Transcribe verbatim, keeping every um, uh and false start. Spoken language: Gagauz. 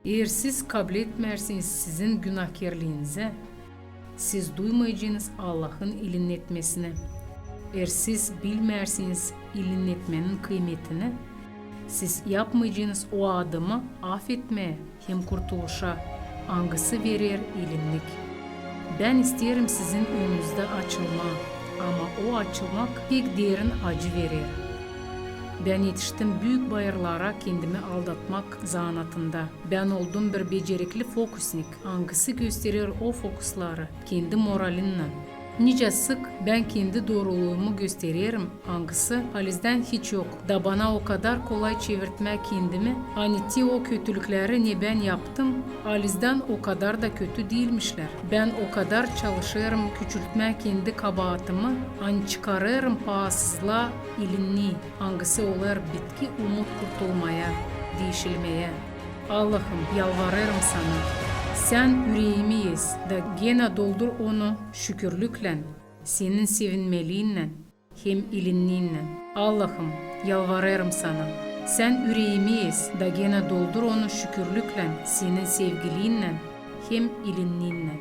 Eer siz kabletmärsiz sizin günahkerliinizä, siz duymayacınız Allahın ilinnetmesini. Eer siz bilmärsiz ilinnetmenin kıymetini, siz yapmayacınız o adımı afetmää hem kurtuluşa, angısı verer ilinnik. Bän isteerim sizin önünüzdä açılmaa, ama o açılmak pek derin acı verer. Bän etiştim büük bayırlara kendimi aldatmak zanaatında. Bän oldum bir becerikli fokusnik, angısı gösterer o fokusları kendi moralinnän. Nicä sık bän kendi dooruluumu göstererim, angısı halizdän hiç yok, da bana o kadar kolay çevirtmää kendimi, ani te o kötülükleri, ne bän yaptım, halizdän o kadar da kötü diilmişlär. Bän o kadar çalışêrım küçültmää kendi kabaatımı, ani çıkarêrım paasızlaa ilinnii, angısı olêr bitki umut kurtulmaya, diişilmeyä. Allahım, yalvarêrım sana, sän üreemi ez da genä doldur onu şükürlüklän, senin sevinmeliinnän hem ilinniinnän. Allahım, yalvarêrım sana, sän üreemi ez da genä doldur onu şükürlüklän, senin sevgiliinnän hem ilinniinnän.